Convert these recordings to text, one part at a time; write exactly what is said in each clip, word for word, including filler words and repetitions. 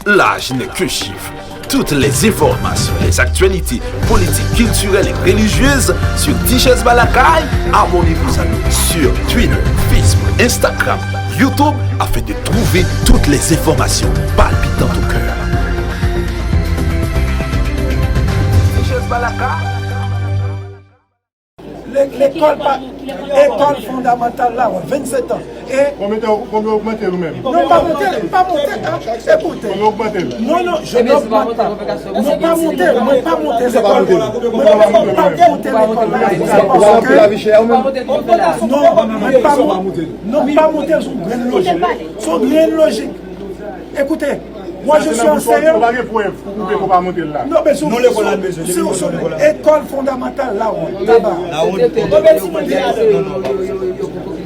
L'âge n'est qu'un chiffre. Toutes les informations, les actualités politiques, culturelles et religieuses sur Tichèz Balakay. Abonnez-vous à nous sur Twitter, Facebook, Instagram, YouTube afin de trouver toutes les informations palpitantes au cœur. Tichèz Balakay. Lè- Lekòl pa, lekòl fondamantal la, wè, vennsenk an. E Konbyen te, konbyen ogmante l ou menm? Non, m pa monte, m pa monte, ah, écoutez. Konbyen ogmante l? Non, non, je n'augmente pas. Mwen pa monte, mwen pa monte lekòl. Mwen pa monte lekòl la. Ou pa monte lavi chè ou menm? Non, mwen pa monte. Non, m pa monte sou grenn lojik. Sou grenn lojik. Écoutez, moi je suis enseignant. Ou pa gen prèv pou pwouve ke w pa monte l la. Non, men si, non, lekòl la bezwen. Si, si, lekòl fondamantal la, wè, laba.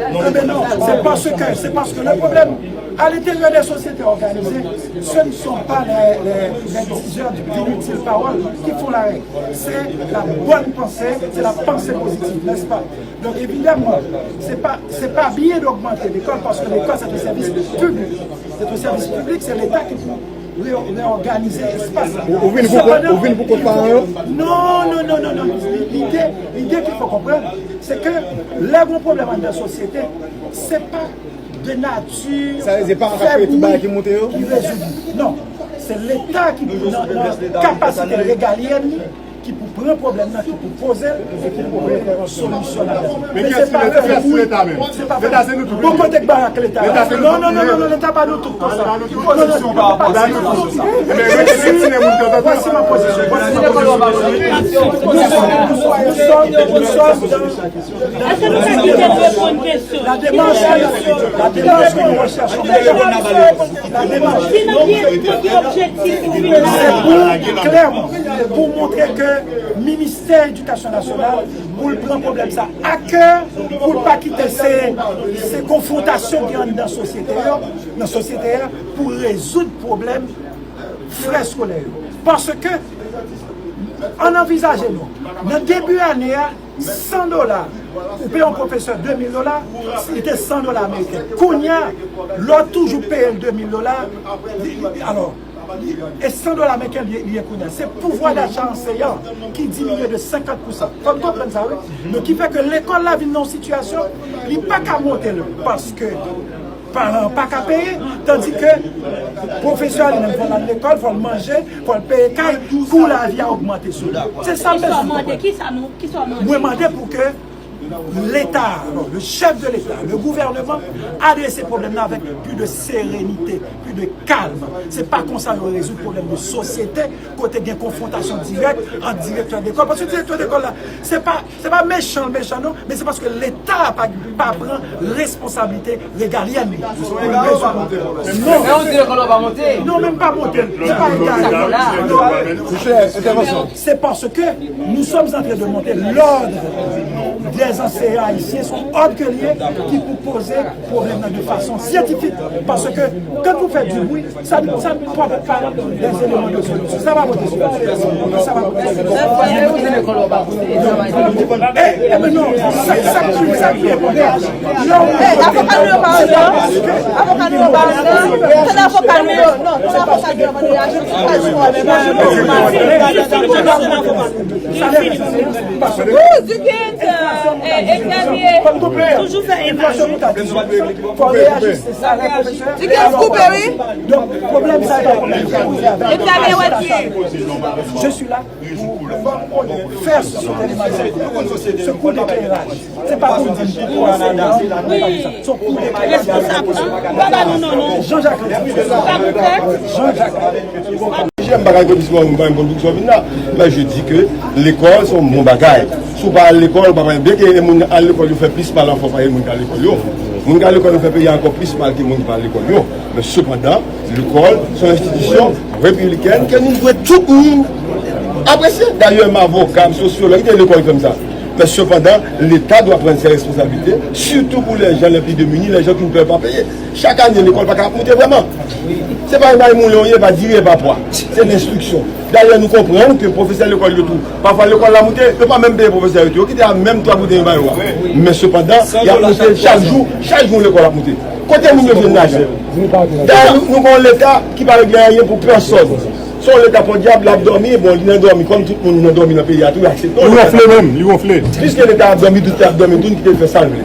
Ebyen non, c'est parce que, c'est parce que le problème, à l'intérieur des sociétés organisées, ce ne sont pas les, les, les diseurs d'inutiles paroles qui font la règle. C'est la bonne pensée, c'est la pensée positive, n'est-ce pas? Donk, evidaman, se pa, se pa byen d'ogmante lekòl, paske lekòl, se yon sèvis piblik. Se yon sèvis piblik, se Leta ki pou re-, reòganize espas la. Ou, ou vin pou kont, ou vin pou kont paran yo? Non, non, non, non, non. Lide, lide ki fò konprann, se ke lè gen pwoblèm anndan sosyete, se pa de nati fè bri ki rezoud li. Non, se Leta ki pou nan, nan kapasite regalyèn li, ki pou pran pwoblèm nan, ki pou poze l, e ki pou mete solisyon ladan. Men se pa fè bri, se pa fè bri. Bon, kote k barak Leta? Non, non, non, non, non, Leta pa nou tout konsa. Non, non, Leta pa nou tout konsa. Voici ma position, voici ma position. Nous sommes, nous sommes, nous sommes dans Èske nou ka kite l reponn kesyon? La démarche, la démarche que nous recherchons, la démarche, c'est pour, clairement, pour montrer que ministè edikasyon nasyonal, pou l pran pwoblèm sa a kè, pou l pa kite se, se konfwontasyon ki anndan sosyete yo, nan sosyete a, pou rezoud pwoblèm frè eskolè yo. Paske, ann anvizaje non, nan debi ane a, san dola, ou peye yon pwofesè de mil dola, li te san dola ameriken. Kounye a, lè w toujou peye l de mil dola, li, li, alò, e san dola ameriken li, li ye kounye a. Se pouvwa dacha anseyan ki diminye de senkant pousan. Fò n konprann sa, wi. Donk, ki fè ke lekòl la vin nan yon sitiyasyon, li pa ka monte l, paske paran an pa ka peye, tandi ke pwofesè a li menm fò l al lekòl, fò l manje, fò l peye kay, kou lavi a ogmante sou li. Se sa m bezwen konprann. Mwen mande pou ke Leta, alò, le chèf de Leta, le gouvènman, adrese pwoblèm nan avèk plis de serenite, plis de kalm. Se pa konsa yo rezoud pwoblèm de sosyete, kote gen konfwontasyon dirèk ant direktè lekòl. Paske direktè lekòl la, se pa Se pa mechan l mechan non, men se paske Leta pa, pa pran responsablite regalyèn li. Non. Men w di lekòl pa monte. Non, men m pa monte l. Se pa Leta. Monchè, entèvansyon. C'est parce que nous sommes en train de monter l'ordre des enseignants haïtiens, c'est un ordre que l ye ki pou poze pwoblèm nan de fason syantifik. Paske, kan nou fè di bri, sa, sa pwòp pa des éléments de solution. Sa pa pote solisyon. Sa pa pote solisyon. E, e, men non, sa, sa ki, sa ki enpòtan. Lè w... Avoka nou yo pa antre. Avoka nou yo pa antre. Tann avoka nou yo. Non, tann avoka nou yo pa antre. Ou, Duquesne, eh, Exavier, toujou fè enfasyon. Fò reyaji, se sa, lè pwofesè. Duquesne koupe, wi. Donk, pwoblèm sa, e pa pwoblèm sa. Exavier, wè di. Je suis là pour faire ce, ce coup d'éclairage. Se pa pou m di m pou anseyan, se yon kou de pye. Responsab, non? Pa ba nou non, non. Jean-Jacques. Sa pou fè? Jean-Jacques. Je, m pa ka reponn si mwen, m pa reponn pou ki sa w vin la. Men je di ke lekòl se yon bon bagay. Si w pa al lekòl, ou pa konn, byen ke moun al lekòl yo fè plis mal ankò pase moun k al lekòl yo. Moun k al lekòl yo fè peyi a ankò plis mal ke moun ki pa al lekòl yo. Men sepandan, lekòl se yon enstitisyon repiblikèn ke nou dwe tout moun apresye. Dayè, m avoka, m sosyològ, ki te lekòl ki fè m sa? Mais cependant, l'État doit prendre ses responsabilités, surtout pour les gens les plus démunis, les gens qui ne peuvent pas payer. Chak ane, lekòl pa ka ap moute vrèman. Se pa yon bagay moulen w ye, pa dire, pa pwa. Se lenstriksyon. Dayè, nou konprann ke pwofesè lekòl yo tou, pafwa lekòl la moute, yo pa menm peye pwofesè yo tou. Yo kite a menm twa gouden yo ba yo a. Men sepandan, y ap moute chak jou, chak jou lekòl ap moute. Kote moun yo jwenn lajan? Dayè, nou, nou gen yon Leta ki pa regle anyen pou pèsòn. Se yon Leta podyab, l ap dòmi, bon, li nan dòmi, kòm tout moun nan dòmi nan peyi a tou, yo aksepte. Li wonfle menm, li wonfle. Piske Leta ap dòmi, tout ap dòmi, tou, n kite l fè sa l vle.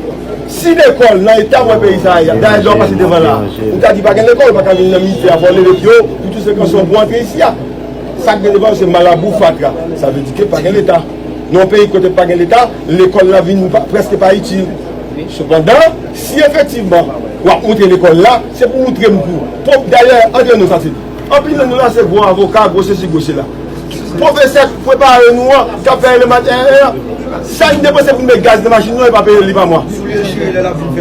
Si lekòl nan eta mwen peyi sa a ye, dayè lè w pase devan la, ou ta di pa gen lekòl, ou pa ka vin nan mize a vòlè leve pye w, ou tou se kanson pou antre isi a. Sa k gen devan yo se malabou, fatra. Sa vle di ke pa gen Leta. Nan yon peyi kote pa gen Leta, lekòl la vin pa, prèske pa itil. Sepandan, si efektivman w ap montre lekòl la, se pou moutre m kou. Pwòp, dayè, antre nou sa se di. Anpil nan nou la se gwo avoka, gwo sesi, gwo sela. Pwofesè k prepare nou an, k ap fè le maten an, sa l depanse pou l met gaz nan machin nou an, e pa peye li pa mwa.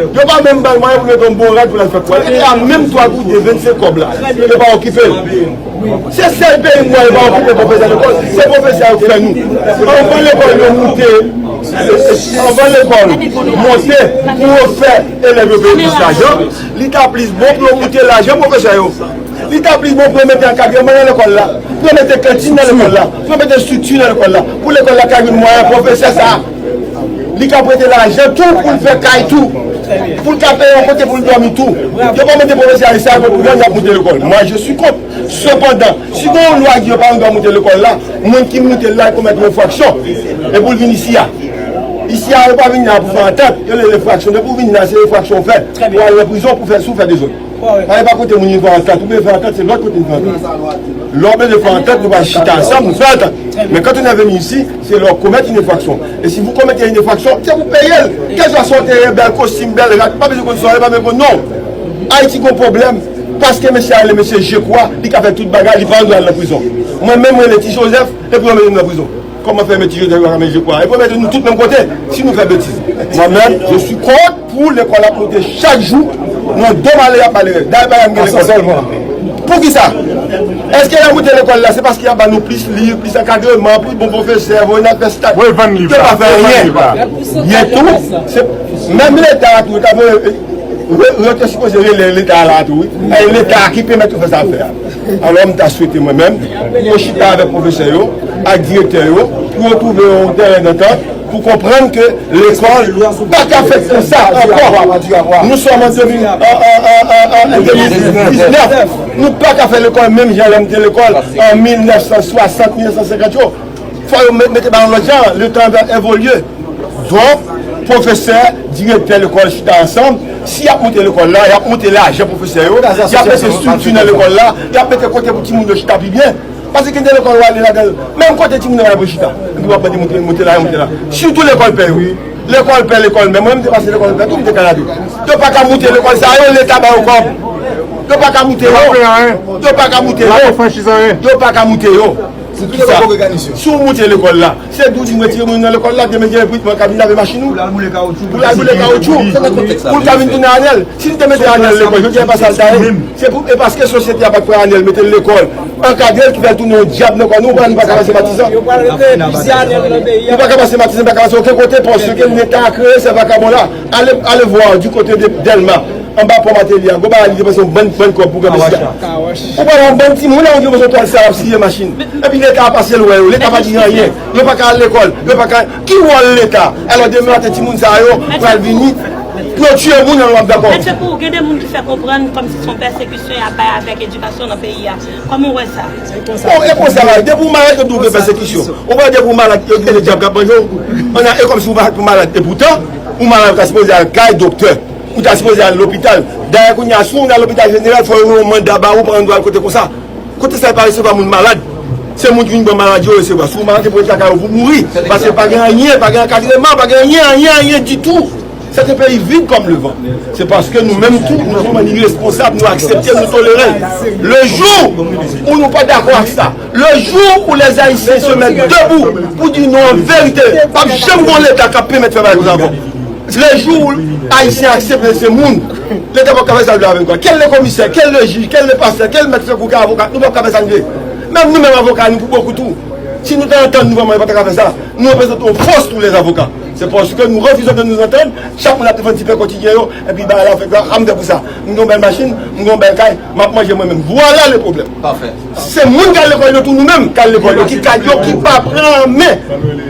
Yo pa menm ba l mwayen pou l met yon bon rad pou l al fè kwè. Rete a menm twa gouden vennsenk kòb la. Yo pa okipe l. Se sèl peyi m wè yo pa okipe pwofesè lekòl. Se pwofesè yo k fè nou. Anvan lekòl yo moute, anvan lekòl monte, pou yo fè elèv yo peye plis lajan, li ta plis bon pou yo moute lajan pwofesè yo. Li ta plis bon pou yo mete ankadreman nan lekòl la, pou yo mete kantin nan lekòl la, pou yo mete estrikti nan lekòl la, pou lekòl la ka jwenn mwayen pwofesè sa a. Li ka prete lajan tou pou l fè kay tou, pou l ka peye yon kote pou l dòmi tou. Yo pa mete pwofesè ayisyen a kot gouvènman y ap moute lekòl. Moi, je suis contre. Sepandan, si gen yon lwa ki di yo pa gen dwa moute lekòl la, moun ki moute l la, l komèt yon enfraksyon. E pou l vin isi a. Isi a, yo pa vin la pou fè antant, yo rele enfraksyon. Depi w vin la, se enfraksyon w fè. Ou al nan prizon pou fè, si w fè dezòd. Paske pa kote moun vin fè antant, ou bezwen fè antant, se lòt kote vin fè antant. Lè w bezwen fè antant, nou pral chita ansanm, nou fè antant. Mais quand on est venu ici, c'est leur commettre une infraction. Et si vous commettez une infraction, c'est vous payez. Kèlkeswa sa w te ye, bèl kostim, bèl rad, pa bezwen konn sa w ye, pa bezwen konn non. Ayiti gon pwoblèm, paske mesye a rele mesye Jekwa, li ka fè tout bagay, li pa gen dwa al nan prizon. Mwen menm, mwen rele Ti Jozèf, epi yo mete m nan prizon. Kòman fè mete Jozèf yo ka mete Jekwa? Epi yo mete nou tout menm kote, si nou fè betiz. Mwen menm, je suis contre pou lekòl ap moute chak jou, nan do malere y ap malere. Dayè, pa janm gen lekòl. Poukisa? Èske y ap moute lekòl la, se paske y ap ba nou plis liv, plis ankadreman, plis bon pwofesè, voye n al fè staj? Yo pa fè anyen. Byen tou, se menm Leta a tou, yo ta voye, yo, yo te sipoze rele Leta a la tou, wi. E Leta a ki pèmèt yo fè sa ap fè a. Alò, m ta swete mwen menm, pou yo chita avèk pwofesè yo, ak direktè yo, pou yo twouve yon tèren dantant, pou konprann ke lekòl pa ka fèt konsa ankò. Nou sòm an de mil, an, an, an, an, an de mil diznèf. Nou pa ka fè lekòl menm jan lè m te lekòl an mil nèf san swasant, mil nèf san senkant yo. Fò yo met, mete bagay lòt jan, le tan va evolye. Donk, pwofesè, direktè lekòl chita ansanm. Si y ap moute lekòl la, y ap moute lajan pwofesè yo, y ap mete estrikti nan lekòl la, y ap mete kote pou timoun yo chita pi byen. Paske gen de lekòl w ale ladan l, menm kote timoun yo pa dwe chita. Epi w ap mande moute, moute la, moute la. Sitou lekòl pè yo. Lekòl pè, lekòl mè. Mwen, m te pase lekòl pè tou, m te Kanado. Yo pa ka moute lekòl sa yo, Leta ba yo kòb. Yo pa ka moute yo. Yo pa ka moute yo. Yo pa ka moute yo. Pou kisa? Si w moute lekòl la, se di w di m retire moun nan lekòl la, demen gen epritman ka vin lave machin ou. Pou l al boule kawotchou. Pou l al boule kawotchou. Pou l ka vin tounen Ariel. Si n te mete Ariel lekòl, jodi a e pa sa l ta ye. Se pou, e paske sosyete a pa t pran Ariel mete l lekòl, ankadre l ki fè l tounen yon dyab nan kò nou, nou pa ka pase Matizan. Nou pa ka pase Matizan, pa ka pase okenn kote, paske Leta a kreye se vakabon la. Ale, ale vwa di kote de Dèlma, anba pon Matelye a, gon bagay li depanse yon bann, bann kòb pou gen mesye a. Ou pa wè yon bann timoun la, ou depanse yon twal sa ap siye machin. Epi Leta a pase l wè yo, Leta pa di anyen. Yo pa ka al lekòl, yo pa ka. Ki wòl Leta? Alò demen maten timoun sa yo pral vini, pou yo tiye moun, nou ap dakò. Mèt Sekou, gen de moun ki fè konprann kòmsi se yon pèsekisyon y ap bay avèk edikasyon nan peyi a. Kòman w wè sa? Bon, e konsa la, depi w malad, yo di w gen pèsekisyon. Ou wè, depi w malad, yo di w gen dyab k ap manje w. Ann, e kòmsi w pa t malad. Epoutan, ou malad, ou ta sipoze al kay doktè. Ou ta sipoze al lopital. Dayè, kounye a, si w nan lopital jeneral, fò yo voye yon manda ba ou, pa w gen dwa al kote konsa. Kote sa yo pa resevwa moun malad? Se moun ki vin pran maladi yo resevwa. Si w malad, se pou w rete lakay ou pou w mouri. Paske pa gen anyen, pa gen ankadreman, pa gen anyen, anyen, anyen ditou. C'est un pays vide comme le vent. C'est parce que nous-mêmes tout, nous sommes irresponsables, nous acceptons, nous tolérons. Le jour où nou pa dakò ak sa, le jour où les Haïtiens se mettent debout pou di non an verite, p ap janm gon Leta k ap pèmèt fè bagay konsa ankò. Le jour où Ayisyen aksepte se moun, Leta p ap ka fè sa l vle avè nou. Kèl le komisè, kèl le jij, kèl le pastè, kèl mèt sekou, kèl avoka, nou p ap ka fè sa n vle. Menm nou menm avoka, nou pou bokou tou. Si nou te antann nou vrèman, yo pa ta ka fè sa. Nou reprezante yon fòs, tous les avocats. Se paske nou refize de nous entendre, chak moun ap defann ti pè kotidyen yo, epi bagay la fèt la, a m fè pou sa. M gen yon bèl machin, m gen yon bèl kay, m ap manje mwen menm. Vwala le pwoblèm. Se moun k al lekòl yo tou, nou menm k al lekòl yo, ki kad yo, ki pa pran men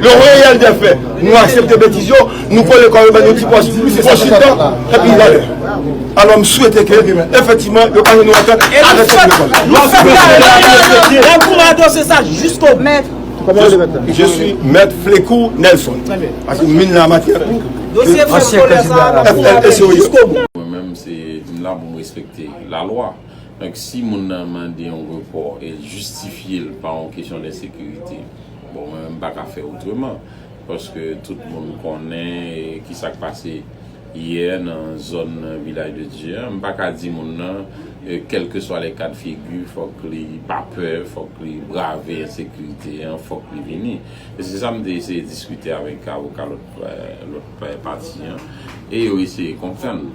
le reyèl dè fè. Nou aksepte betiz yo, nou kole kò yo, ban nou ti pòs konsiltan, epi gade. Alò, m swete ke, efektivman, yo ka jwenn yon antant avèk nou fè kare. Lè w koumado, se sa, jiskobou. Mèt. Je suis Maître Flecour Nelson. Paske m vin la maten. Dosye fè kolè sa, n ap koumado jiskobou. Mwen menm, se, m la pou m respekte lalwa. Donk, si moun nan mande yon repò e l jistifye l pa yon kesyon de sekirite, bon, mwen menm, m pa ka fè otreman. Paske tout moun konnen, e, ki sa k pase yè nan zòn Vilaj de Dye an. M pa ka di moun nan, e, kèlkeswa le ka de figi, fòk li pa pè, fòk li brave ensekirite an, fòk li vini. E se sa m te eseye diskite avèk avoka lòt, e, lòt, e, pati an. E yo eseye konprann.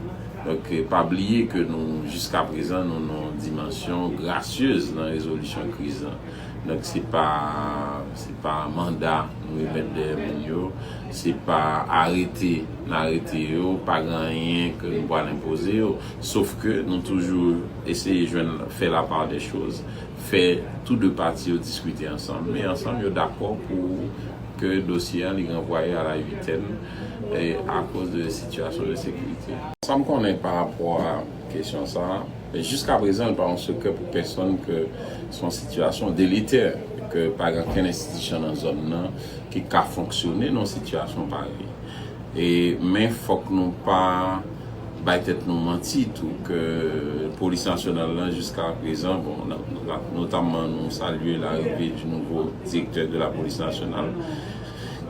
Donk, e, pa bliye ke nou, jiska prezan, nou nan yon dimansyon grasyez nan rezolisyon kriz lan. Donk, se pa, se pa manda nou remèt dèyè moun yo, se pa arete n arete yo, pa gen anyen ke nou pral enpoze yo. Sof ke nou toujou eseye jwenn, fè la part des choses, fè tou de pati yo diskite ansanm, men ansanm yo dakò pou ke dosye an li ranvwaye a la vitèn, e, akoz de sitiyasyon de sekirite. Sa m konnen pa rapò a kesyon sa a, men jiska prezan, li pa yon sekrè pou pèsonn ke se yon sitiyasyon deletè, ke pa gen okenn enstitisyon nan zòn nan ki ka fonksyone nan yon sitiyasyon parèy. E, men fòk nou pa bay tèt nou manti tou, ke polis nasyonal lan, jiska prezan, bon, n ap, n ap, notamman, nou salye larive di nouvo direktè de la polis nasyonal,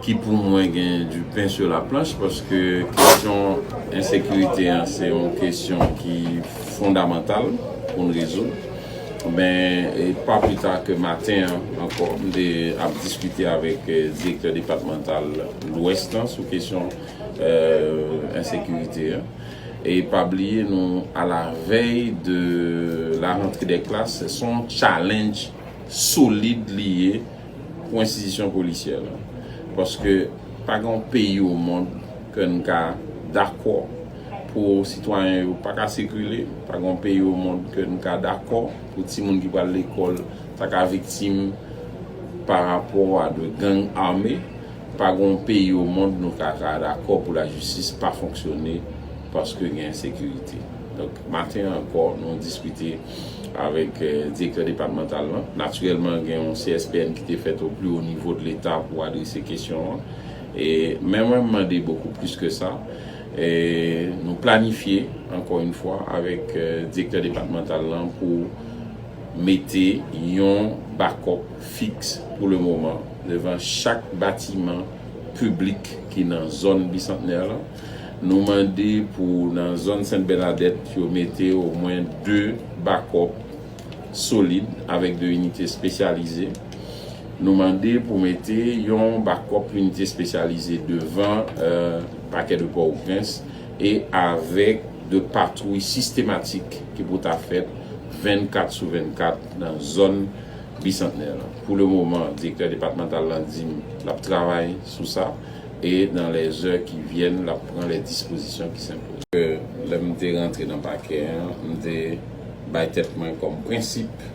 ki pou mwen gen du pain sur la planche, paske kesyon ensekirite an, se yon kesyon ki fondamantal pou n rezoud. Men, e pa pli ta ke maten an ankò, m te ap diskite avèk, e, direktè depatmantal Lwès lan sou kesyon, e, ensekirite an. E pa bliye, nou a la vèy de la rentrée des classes, se yon challenge solid li ye pou enstitisyon polisyè lan. Paske pa gen yon peyi o mond ke n ka dakò pou sitwayen yo pa ka sikile, pa gen yon peyi o mond ke n ka dakò pou timoun ki pral lekòl ta ka viktim pa rapò a de gang ame, pa gen yon peyi o mond nou ka, ka dakò pou lajistis pa fonksyone paske gen ensekirite. Donk, maten an ankò, nou diskite avèk, eh, direktè depatmantal lan. Natirèlman, gen yon C S P N ki te fèt o pli o nivo de Leta pou adrese kesyon an. E, men mwen, m mande bokou plis ke sa. E, nou planifye, ankò yon fwa, avèk, eh, direktè depatmantal lan pou mete yon bakòp fiks pou le moman devan chak batiman piblik ki nan zòn Bisantnè lan. Nou mande pou nan zòn Sent Bènadèt yo mete omwen de bakòp solid avèk de inite espesyalize. Nou mande pou mete yon bakòp inite espesyalize devan, eh, pakè de Pòtoprens e avèk de patwouy sistematik ki pou ta fèt vennkat sou vennkat nan zòn Bisantnè lan. Pou le moman, direktè depatmantal lan di m l ap travay sou sa e dans les heures qui viennent, l ap pran les dispositions qui s'imposent. Lè m te rantre nan pakè an, m te bay tèt mwen kòm prensip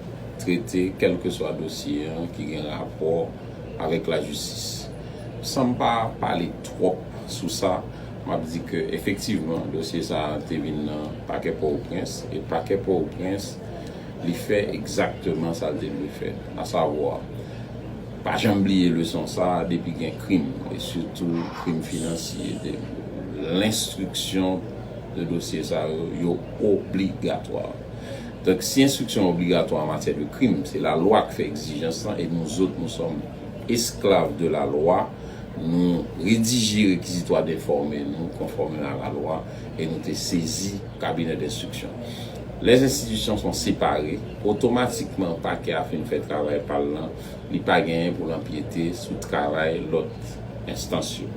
trete kèlkeswa dosye an ki gen rapò avèk lajistis. San m pa pale twòp sou sa, m ap di ke efektivman, dosye sa a te vin nan pakè Pòtoprens, e pakè Pòtoprens, li fè egzakteman sa l te dwe fè. Asavwa, pa janm bliye leson sa a, depi gen krim, e sitou krim finansye, de, lenstriksyon de dosye sa yo, yo obligatwa. Donk, si enstriksyon obligatwa an matyè de krim, se lalwa k fè egzijans lan, e nou zòt, nou sòm esklav de la lwa, nou redije rekizitwa de fòme nou konfòmeman a la lwa, e nou te sezi cabinet d'instruction. Les institutions sont séparées, otomatikman pakè a fin fè travay pa l lan, li pa genyen pou l anpyete sou travay lòt enstans yo.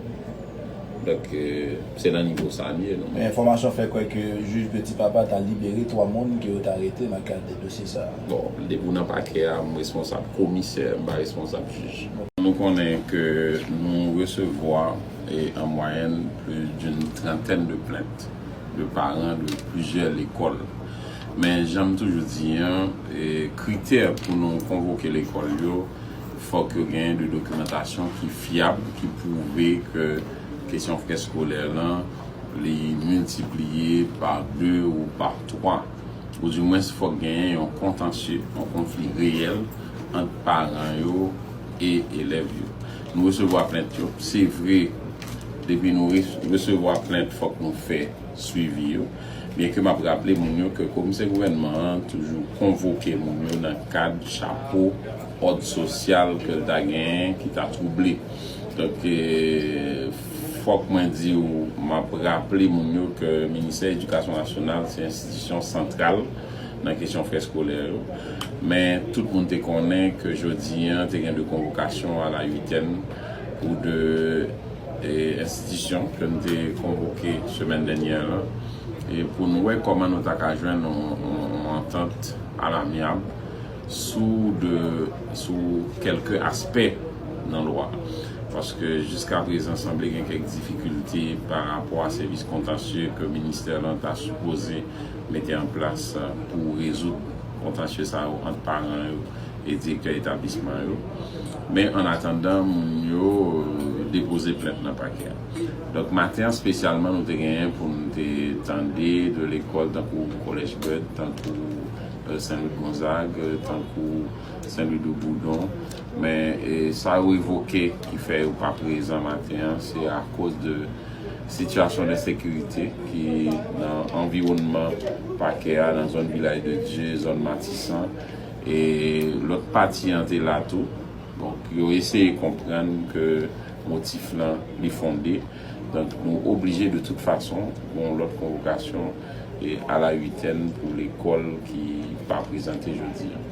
Donk, se nan nivo sa n ye, nou. Men enfòmasyon fè kwè ke jij Petit Papa ta libere twa moun ke yo ta arete nan kad dosye sa a. Bon, depi w nan pakè a, m responsab, komisè, m pa responsab jij. Nou konnen ke nou resevwa, e, an mwayèn, plis d'une trentaine de plaintes de parents de plusieurs lekòl. Men jan m toujou di an, e, kritè pou nou konvoke lekòl yo, fòk yo genyen de dokimantasyon ki fyab, ki pwouve ke kesyon frè eskolè lan, li miltipliye pa de ou pa twa. Oudimwens, fòk genyen yon kontansye, yon konfli reyèl ant paran yo e elèv yo. Nou resevwa plent yo. Se vre, depi nou re-, resevwa plent, fòk nou fè swivi yo. Byenke m ap raple moun yo ke komisè gouvènman an toujou konvoke moun yo nan kad chapo òd sosyal ke l ta genyen ki ta twouble. Donk, e, fòk mwen di w, m ap raple moun yo ke Ministè Edikasyon Nasyonal se enstitisyon santral nan kesyon frè eskolè yo. Men tout moun te konnen ke jodi an te gen de konvokasyon a la uitèn pou de, e, enstitisyon ke n te konvoke semèn dènyè lan, e pou n wè kòman nou ta ka jwenn yon, yon, yon antant alamyab sou de, sou kèlke aspè nan lwa. Paske jiska prezan sanble gen kèk difikilte pa rapò a sèvis kontansye ke ministè lan ta sipoze mete an plas pou rezoud kontansye sa yo ant paran yo e direktè etablisman yo. Men an atandan, moun yo, e, depoze plent nan pakè a. Donk, maten an, espesyalman, nou te genyen pou n te tande de lekòl tankou Collège Bud, tankou, e, Saint Louis Gonzague, e, tankou Saint Louis de Boudon. Men, e, sa yo revoke ki fè yo pa prezan maten an, se akoz de sitiyasyon de ensekirite ki nan anviwònman pakè a, nan zòn Vilaj de Dye, zòn Matisan. E lòt pati an te la tou. Donk, yo eseye konprann ke motif lan, li fonde. Donk, nou oblije de tout fason gon lòt konvokasyon, e, a la uitèn pou lekòl ki pa prezante jodi an.